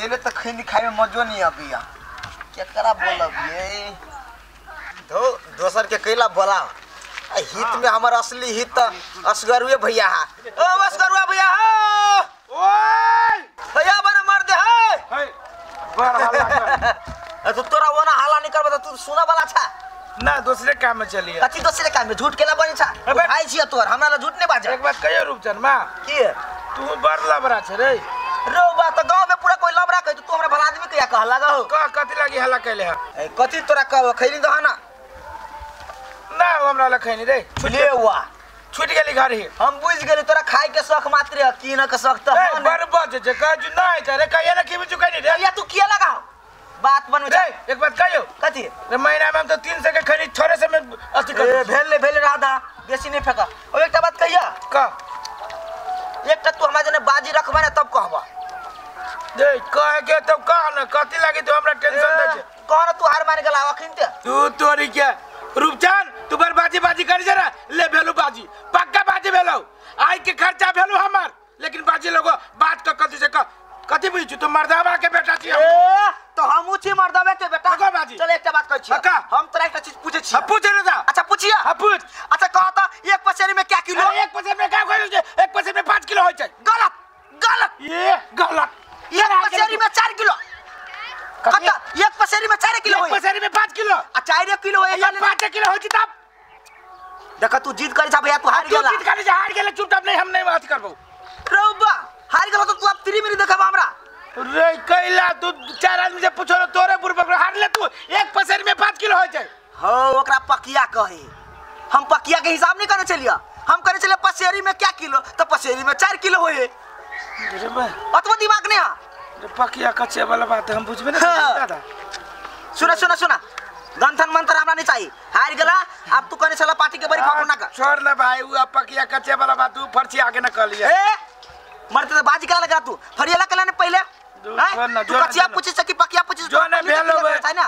अकेले त खैनी खाए में मजो नहीं आबिया। केकरा बोलब ये धो दोसर के कैला बोला। हित में हमर असली हित असगरुए भैया हा। ओ असगरुआ भैया हो ओए भैया बन मर दे है है बड़ हाला। तू तोरा ओना हाला नहीं करबा त तू सुना वाला छा ना दूसरे काम में चलिए। कथी दूसरे काम में झूठ केला बनी छा भाई छिया तोर हमरा ला झूठ नहीं बाजा। एक बात कहियो रूपचंद मां की तू बड़ लबरा छ रे। रो बा त गांव में पूरा कोई लबरा कह तू हमरा भला आदमी कहिया कह लगा हो। का कथी लागी हल्ला कैले है? ए कथी तोरा कहब खैली दह ना ना हमरा ला खैनी रे। ले हुआ छूट गेली घर ही। हम बुझ गेली तोरा खाए के शौक मात्र है की न के शौक त ए बड़ बज जे कह जु ना है रे कहिया ना की चुकै रे। या तू किया लगा बात बनू रे। एक बात कहियो कथी रे महीना में हम तो 300 के खैनी छोरे से मैं अथी कर ए भेल भेल राधा बेसी नहीं फेका। ओ एकटा बात कहिया का एकटा तू हमरा जने बाजी रखबा ना तब कहबा। दे कह के तब कह ना कथी लागी तू हमरा टेंशन दे छे। कह ना तू हार मान गेला अखिन ते तू तोरी के रूपचंद तू बर बाजी बाजी कर जरा ले भेलू बाजी पक्का बाजी भेलौ आई के खर्चा भेलू हमर लेकिन बाजी लोगो बात क कथी से क कथी बुझ तू मर्दावा के बेटा छी। ए तो हमहु छी मर्दावा के बेटा। देखो बाजी चल एकटा बात कहै छी हम तोरा एकटा चीज पूछै छी। हां पूछ रे दा। अच्छा पूछिया। हां पूछ। अच्छा कह त एक पसेरी में क्या किलो? एक पसेरी में का होय छै? एक पसेरी में 5 किलो होय छै। गलत गलत ये गलत। एक पसेरी में 4 किलो। कत एक पसेरी में 4 किलो होय? एक पसेरी में 5 किलो आ 4 किलो होय 5 किलो होय छै तब। देख तू जीत करी छा भैया तू हार गेला। तू जीत करी छा हार गेला चुपचाप नहीं हम नहीं बात करबो। रौबा हार गेला तो तू अब तिरी मिरी देखब हमरा रे कैला तू चार आदमी से पूछो तोरे बुढ़ बकरा हार ले तू एक पसेरी में 5 किलो होय छै। हो ओकरा पकिया कहे हम पकिया के हिसाब नहीं करे चलिया हम करे चलिए पसेरी में क्या किलो तो पसेरी में 4 किलो होय। अरे बा अतबो दिमाग नहीं है रे पकिया कच्चे वाला बात हम बुझबे ना दादा। सुना सुना सुना गंथन मंत्र हमरा नहीं चाहिए। हार गेला अब तू कहने चला पार्टी के बड़ी खबर ना कर। छोड़ ना भाई उ पकिया कच्चे वाला बात तू फरची आगे ना कर लिया। ए मरते तो बाजी करा लगा तू फरियाला कला ने पहले तू कचिया पूछी सकी पकिया पूछी जो ने भेल होबे ना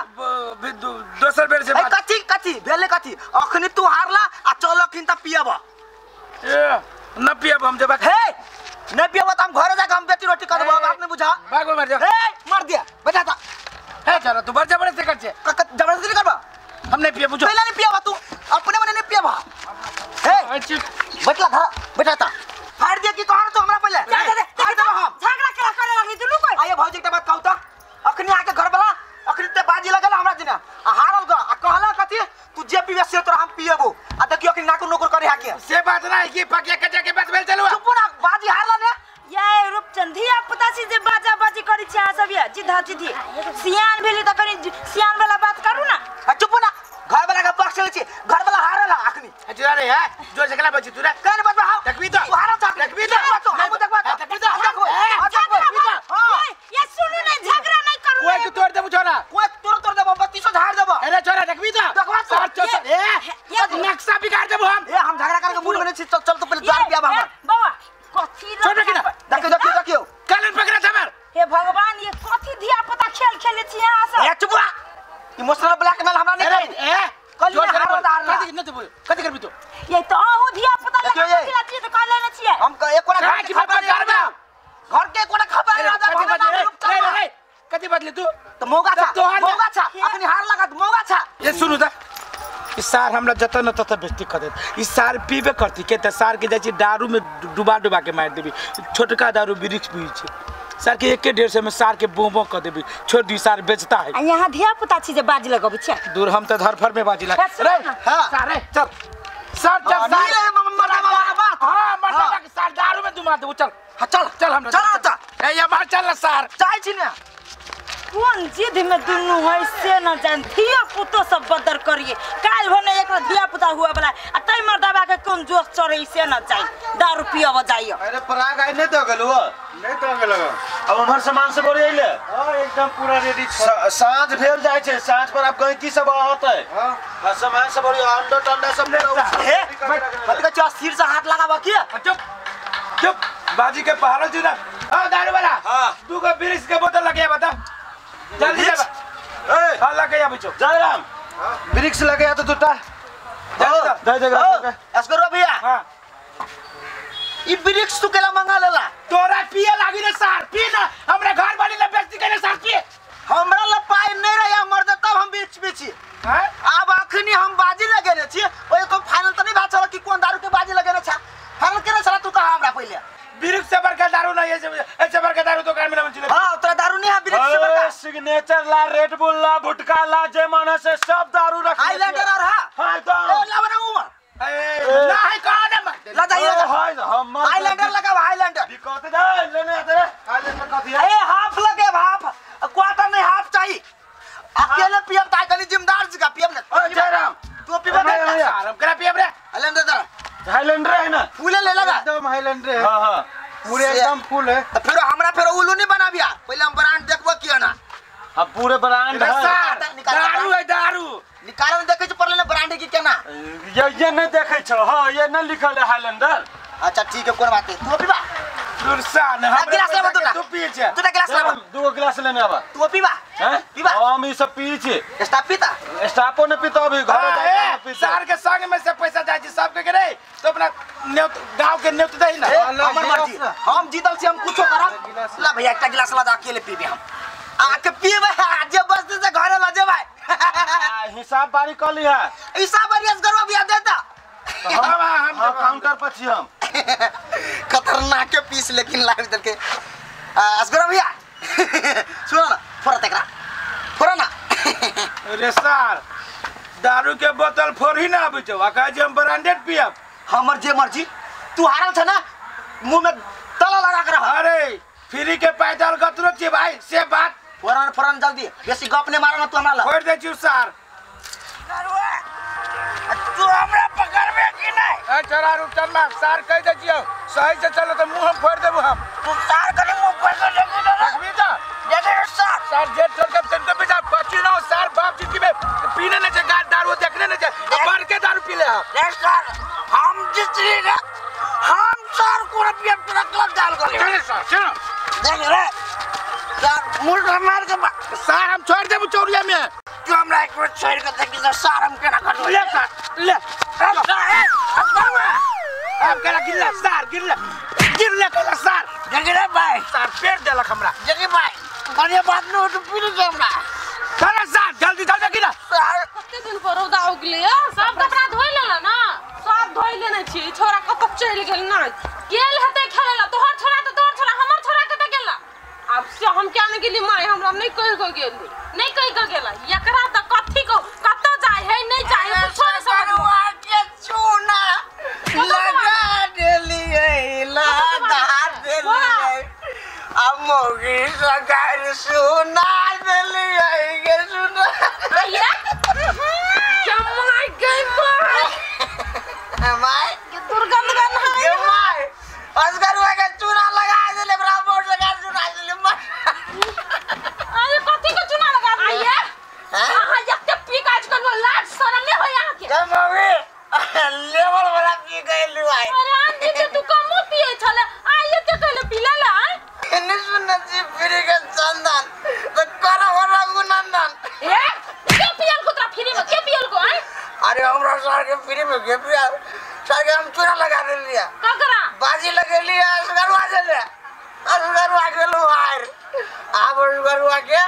दोसर बेर से बात कथी कथी भेल कथी अखनी तू हारला आ चल अखिन त पियब। ए न पियब हम जब हे न पियब त हम घरे जाके हम बेटी रोटी कर देब बात नहीं बुझा। भागो मर जा ए मर दिया बता ता हे चल तू बड़ जबरदस्ती कर छे जबरदस्ती करबा हम नहीं पियब बुझो पहले नहीं पियब तू अपने मने नहीं पियब। हे बैठला घर बैठा ता फाड़ दिया की कहन तो हमरा पहले फाड़ देब हम झगड़ा केला करे लगली दुनू कोई। आये भौजी एकटा बात कहू त अखनी आके घर वाला अखनी ते बाजी लगल हमरा दिना आ हारल ग आ कहला कथी तू जे पीबे से तोरा हम पियबो आ देखियो अखनी नाको नोकर करे हाके से बात ना है कि पकिया कच्चा के बात भेल चलुआ चुप ना बाजी हारला ने ये रूपचंद धिया पुता छी जे बाजा बाजी करै छी अहाँ सब ये जिधा जिधी सियान भेली त कनी सियान वाला बात करू ना। आ चुप ना घर वाला के पक्ष ले छी घर वाला हारल अखनी। अच्छा रे है जो झगड़ा बची तू रे कन बात हां देखबी तो तू हारल छ देखबी तो हम देखबा देखबी तो हां ये सुनू ने झगड़ा नहीं करू कोई के तोड़ देबू छोरा कोई तोड़ तोड़ देबो 32 झाड़ देबो। अरे छोरा देखबी तो देखबा तो ए नक्शा बिगाड़ देबू हम। ए हम झगड़ा करके मूड में नहीं छी चल चल तो पहले दारू पियाब हमर बाबा कथी छोड़ के ना देखियो देखियो देखियो कालन पकड़ा हमर। हे भगवान ये कथी धिया पुता खेल खेले छी अहाँ सब। ए चुप इमोशनल ब्लैकमेल हमरा नहीं करी। ए कल कथी न देबो कथी करबी तू ये तो अहू धिया पुता लगा छी त कहले ने छियै हम एकोरा घर के खबर करबा घर के एकोरा खबर राजा रे रे कथी बदली तू त मौका छा मौका छा अखनी हार लागत मौका छा। ये सुनु त ई सार हमरा जत न तत बेइज्जती कर देत ई सार पीबे करती के त सार के जाइ छी दारू में डुबा डुबा के मार देबी छोटका दारू वृक्ष पी छी सार के 1 1.5 में सार के बो बो कर देबी छोड़ दी सार बेचता है। आ यहां धिया पुता छी जे बाजी लगबै छै दूर हम त धरफर में बाजी लग रे हां सारे चल सार चल सार मरदा वाला बात हां मरदा के सार दारू में डुबा देबू चल हां चल चल हमरा चल चल ए ये मार चल सार जाइ छी ने कोन जिद में दुनू है से न जान धिया पुतो सब बदर करिए काल भने एकरा धिया पुता हुआ वाला आ तै मर्दाबा के कोन जोश चढ़ै से न जाई दारू पियब जाइयो। अरे पराग आइ नहीं दऽ गेलौ नहीं दऽ गेलौ अब उम्हर सामान सब ओरियैले हां एकदम पूरा रेडी छ। साँझ भेल जाइ छै साँझ पर आब गैंकी सब अहतै हां सामान सब ओरिया अंडा टंडा सब हे कथि कहै छै सिर से हाथ लगाब की चुप चुप बाजी के पहाड़ छी ना हां दारू वाला हां दू गो वृक्ष के बोतल लगे बता जल्दी जा ए हां लगे आबै छौ जय राम वृक्ष लगे तो दूटा जल्दी दे दे असगरुआ भैया हां ई वृक्ष तू केला मंगा लेला तोरा पिए लागी रे सार पी ना हमरा घर वाली ले बेइज्जती करे पी छी आब अखनी हम बाजी लगेने छी ओइ को फाइनल त नहीं भात छल कि कोन दारू के बाजी लगेने छ फाइनल केने छला तू कहा हमरा पहिले बिरिक से बड़का दारू नहीं है ऐसे बड़का दारू दुकान में ना मिले हां तोरा दारू नहीं है बिरिक से बड़का सिग्नेचर ला रेड बुल ला भुटका ला जे माना से सब दारू रख हाईलैंडर और हां हां तो ए लावा ना उमा ए ना है कहां ना ला जाइए हम हाईलैंडर लगाओ हाईलैंडर दिक्कत दे लेने आते हाईलैंडर कथी है ए हाफ लगे हाफ क्वार्टर नहीं हाफ चाहिए अकेले पियब ताई कनी जिम्मेदार जी का पियब ना ओ जयराम तू पीबे ना आराम करा पियब रे हाईलैंडर दर हाईलैंडर है ना फूले ले लगा एकदम हाईलैंडर है हां हां पूरे एकदम फुल है तो फिर हमरा फिर उल्लू नहीं बनाबिया पहले हम ब्रांड देखबो किया ना हां पूरे ब्रांड है दारू है दारू निकाल में देखे छ परले ना ब्रांड की केना ये नहीं देखे छ हां ये नहीं लिखल है हाईलैंडर अच्छा ठीक है कोन बात है तू पीबा दुर्सा न हम गिलास लेबो तू तू पी छ तू गिलास लेबो दो गिलास लेने आबा तू पीबा हैं पीबा हम ई सब पी छी स्टाफ पीता स्टाफो ने पीता अभी घर जाके पी सार के संग में से पैसा जाय छी सब के रे तो अपना न्योत गांव के न्योत दही ना हमर मर्जी हम जीतल छी हम कुछो करब ला भैया एकटा गिलास ला अकेले पीबे हम आके पीबे आज बस से घरे ल जेबै हिसाब बारी क ली है हिसाब बारी असगरवा भैया देता हम काउंटर पर छी हम खतरनाक के पीस लेकिन लाइव दल के असगरवा भैया सुनो ना फोड़ा तकरा फोड़ा ना रे सार दारू के बोतल फोड़ ही ना आबै छौ आ कहै छै हम ब्रांडेड पियब हमर जे मर्जी तू हारल छ ना मुंह में ताला लगा के रह अरे फ्री के पैदल कतरो छी भाई से बात फोरन फोरन जल्दी बेसी गप नहीं मारो ना तू हमरा ला फोड़ दे छी सार तू हमरा पकड़बे कि नहीं ए चला रुक चल मार सार कह दे छियौ सही से चलो तो मुंह हम फोड़ देबो हम तू सार करे मुंह फोड़ के देखी ना रखबी त देखे सार सार जे चल के तन के बेटा बची ना सार बाप जी की में पीने न छै गार दारू देखने न छै बढ़ के दारू पी ले हम रे सार हम जितली रे हम सार को रुपया तोरा क्लब डाल कर चल सार चल देख रे सार मुंह मार के सार हम छोड़ देबो चौरिया में तू हमरा एक बेर छोड़ के देखी ना सार हम केना कर ले सार ले अब केना गिरला सार गिरला गिरला केला सार देख रे भाई सार पेड़ देलक हमरा देख भाई बढ़िया बात न तू पी ले हमरा चल सार जल्दी जल्दी गिरा सार कते दिन पर रौदा उगले सब कपड़ा धोइ लेला ना सब धोइ लेने छी छोरा कतौ चलि गेल ना गेल हेतै खेलै ला तोहर छोरा त तोहर छोरा हमर छोरा कतौ गेला अब से हम क्या नहीं गेली माय हमरा नहीं कहि के गेल नहीं कहि के गेला एकरा त कथी को कतौ जाय है नहीं जाय कुछो नहीं समझ के चूना लगा देलिए लगा देलिए अब मोगी सगार सुना देलिए के सुना आइए क्या my गई my my के दुर्गंध गन है गे my असगरवा के चूना लगा देले बराबर लगा चूना देले my अरे कथी के चूना लगा आइए हां यते पी काज करबो लाज शरम नहीं होय अहाँ के गे मम्मी लेवल वाला पी गइलु आई अरे आंधी के तू कमो पिए छले आ एते कहले पी लेला नहीं सुन जी फ्री के चंदन तो कर हो रघुनंदन ए के पियल को तोरा फ्री में के पियल को आय अरे हमरा सर के फ्री में के पिया सर के हम चूना लगा देलिया ककरा बाजी लगेली असगरवा देले असगरवा गेलु हार आब असगरवा के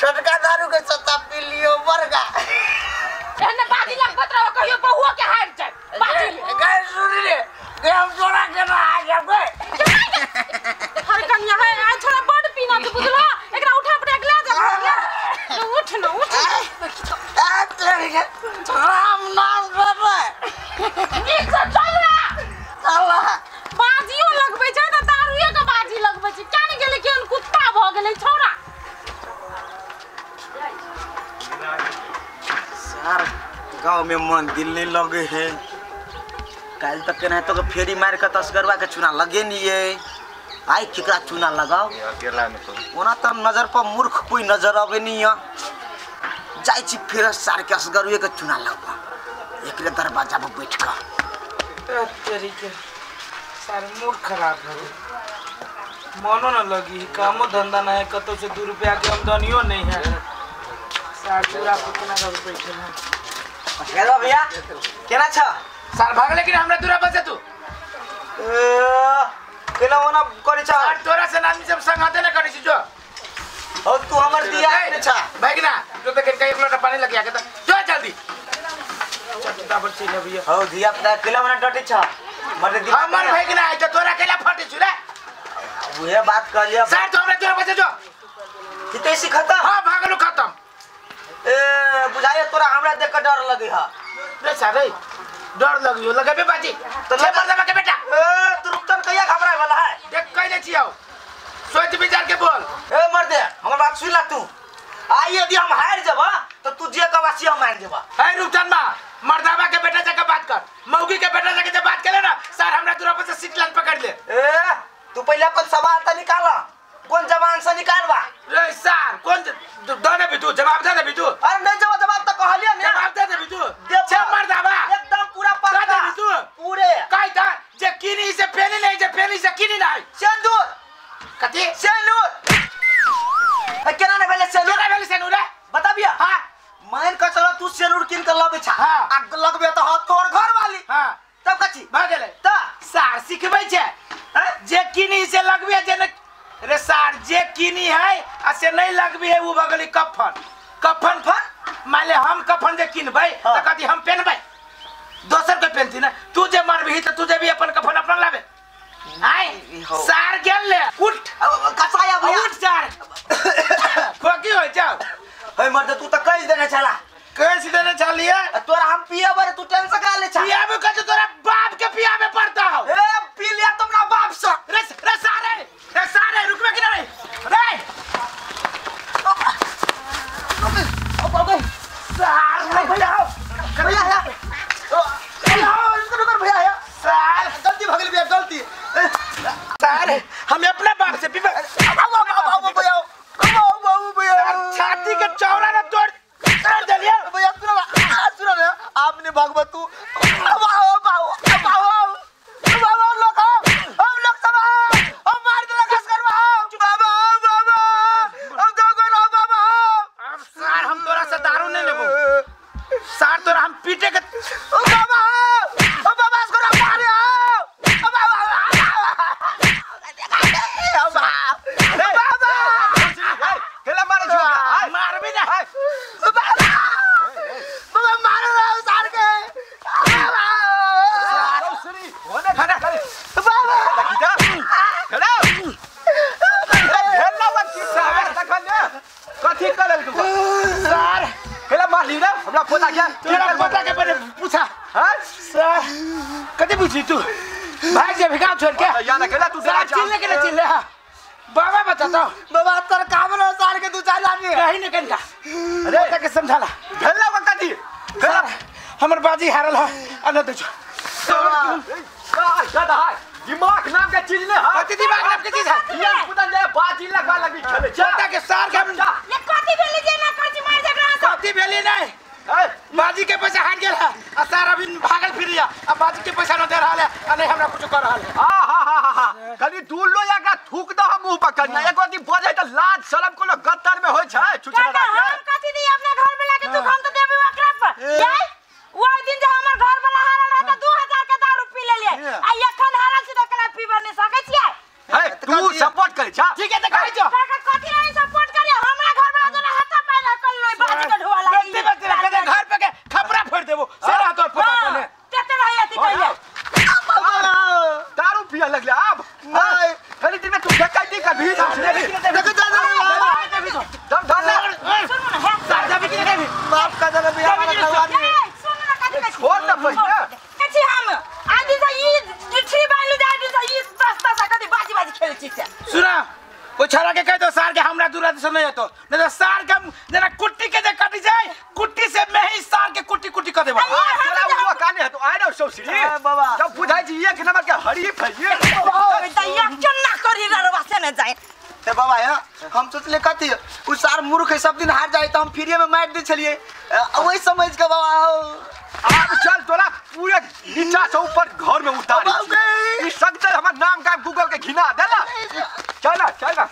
छोटका दारू के सत्ता पी लियो बड़का एहने बाजी लगबत रहो कहियो बहुओ के हार जाए बाजी गए सुन रे गे हम चोरा के ना आ जाबे हर कन्या है आ छोरा बड़ पीना तू बुझलो एकरा उठा पटक ले जा उठ न उठ आ तेरे के राम नाम रे नीक से चल ना चल बाजियो लगबै छै त दारुए के बाजी लगबै छै क्या नहीं गेलै केहन कुत्ता भ गेलै छोरा सार गांव में मन दिल नहीं लगे है काल तक केना तो फेरी मार के तस्करवा के चूना लगे नहीं है आई केकरा चूना लगाओ ओना त नजर पर मूर्ख कोई नजर आवे नहीं है जाई छी फिर सार के असगरुए के चूना लगवा एकरे दरवाजा पर बैठ के तेरी के सार मूड खराब हो मनो न लगी कामो धंधा ना है कतौ से 2 रुपया के आमदनियो नहीं है सार पूरा कितना कर बैठल है हेलो भैया केना छ सार भागले कि हमरा दूरा बसे तू केना ओना करै छ सार तोरा से नामी सब संगाते न करै छी जो और तू हमर दिया ने छा भागना जो त कहीं एक लोटा पानी लग गया के जो जल्दी चटदा पर चल भैया। हो दिया पता केला मना डटे छा मर दी हमर भागना है तो तोरा केला फटे छु रे। उहे बात कहलिया सर तो हमरा तोरा पैसा जो किते सी खत्म। हां भागलु खत्म। ए बुझाए तोरा हमरा देख के डर लगे हा रे सर रे डर लगियो लगबे बाजी तो छे मर्दवा के बेटा। ए तू रुकतन कहिया घबराए वाला है देख कइले छियो सोच विचार के बोल। ए मर्दे हमर बात सुन ला तू आई यदि हम हार जबा तो तू जे कवासी हम मान जबा। ए रुकतन बा मर्दावा के बेटा जाके बात कर मौगी के बेटा जाके जब बात करे ना सर हमरा तोरा पर से सीट लाइन पकड़ ले। ए तू पहले अपन सवाल त निकाल कोन जबान से निकालबा रे सर कोन दे दे तू जवाब दे दे तू। अरे नहीं जवाब जवाब त कहलियो ने जवाब दे दे तू छे मर्दावा एकदम पूरा पक्का दे दे तू पूरे काई था जे किनी से पेनी नहीं जे पेनी से किनी नहीं सिंदूर कथी सिंदूर केना ने भेले सिंदूर केना भेले सिंदूर रे बताबिया। हां मान के चलो तू सिंदूर किन के लबे छा आ लगबे त हाथ तोर घर वाली। हां तब कथी भ गेलै त सार सिखबै छै जे किनी से लगबे जे न रे सार जे किनी है आ से नहीं लगबी है उ भ गेलै कफन कफन फन माने हम कफन जे किनबै त कथी हम पेनबै दोसर के पेनती ना तू जे मारबी त तू जे भी अपन कफन अपन लाबे आय सार गेल ले उठ कसाया भैया उठ सार खोकी हो जाओ। हे मर्द तू त कह देने छला कैसे देने चलिए तोरा हम पिए बरे तू टेंशन का ले छा पियाबे कह तोरा बाप के पियाबे पड़ता हो। ए पी लिया तुमरा बाप से रे रे सारे रे सारे रुकबे कि ना रे रे सार भैया भैया ओ भैया सार गलती भगल भैया गलती सार हम अपना बाप से पीबे भैया भैया छाती के चौड़ा ना तोड़ तोड़ देलिए भैया सुनो सुनो ना आपने भगवत तू बाओ बाओ बाओ बाओ लोग हम लोग सब हम मार देला घास करवा बाबा बाबा हम दोगो ना बाबा। अब सार हम तोरा से दारू नहीं लेबो सार तोरा हम पीटे के ओ बाबा ओ बाबा इसको ना मारे ओ बाबा बाबा केला मारे छो मारबी ना बाबा बाबा मारो ना सार के बाबा श्री होने खड़ा बाबा खड़ा खड़ा भेला वा की सार तखन ने कथी करल के सार केला मार ली रे हमरा पोता के तोरा पोता के पहले पूछा। हां सर कथी पूछी तू भाग जे भिगा छोड़ के या ना केला तू सार चिल्ले के ना चिल्ले। हां बाबा बताता बाबा तोर काम रो सार के दू चार आदमी कहीं न कहीं का अरे पोता के समझाला भेला वा कथी भेला हमर बाजी हारल है अन दे गधा है दिमाग नाम के चीज नहीं है कथी दिमाग नाम के चीज है ये पुता ले बाजी लगा लगी खेले पोता के सार के हम ये कथी भेली जे ना करची मार जकरा कथी भेली नहीं बाजी के पैसा हार गेल है आ सार अभी भागल फिर लिया आ बाजी के पैसा न दे रहल है आ नहीं हमरा कुछ कर रहल है। हां हां हां हां खाली दूर लो या का थूक दो हम मुंह पर कन्या एक बार बजे त लाज शरम कोनो गत्तर में होय छै छुछरा हम कथी दी अपना घर वाला के तू हम त देबे ओकरा पर जाय ओइ दिन जे हमर घर वाला हारल रहे त 2000 के दारू पी लेलिए आ एखन हारल छी त कला पीब नहीं सकै छियै। हे तू सपोर्ट करै छा ठीक है त करै छो काका कथी नहीं सपोर्ट करिए हमरा घर वाला जो हाथ पाइला कल लोई बाजी के ढोआ लागी बेटी बेटी रखे घर पे के खपरा फोड़ देबो सारा तोर पोता कने तेते रही अथी कहिए दारू पिया लगले अब नहीं खाली दिन में तू डकैती कर भी देखो जा दम धर ले सुन ना हे सार जाबी कि नहीं माफ कर देना भैया हमारा खवानी सुन ना कथी कहै छोड़ ना पहिले छी हम आदि से ई डिठी बालू जा आदि से ई दस दस कथी बाजी बाजी खेलै छी से सुना ओ छोरा के कह दो सार के हमरा दूरा से नहीं हतो नहीं तो सार के जना कुट्टी के जे कटी जाए कुट्टी से मैं ही सार के कुट्टी कुट्टी कर देबो तोरा वो काने हतो आइ ना सौसरी बाबा जब बुझाइ छी एक नंबर के हरीफ है ये त ये ना करी ररवा से न जाए ते बाबा है हम सोचले कथी उ सार मूर्ख है सब दिन हार जाए तो हम फ्री में मार दे छलिए वही समझ के बाबा अब चल तोरा पूरे नीचा से ऊपर घर में उतारी बाबा ई सगदर हमर नाम का गूगल के घिना देला चल ना चल ना।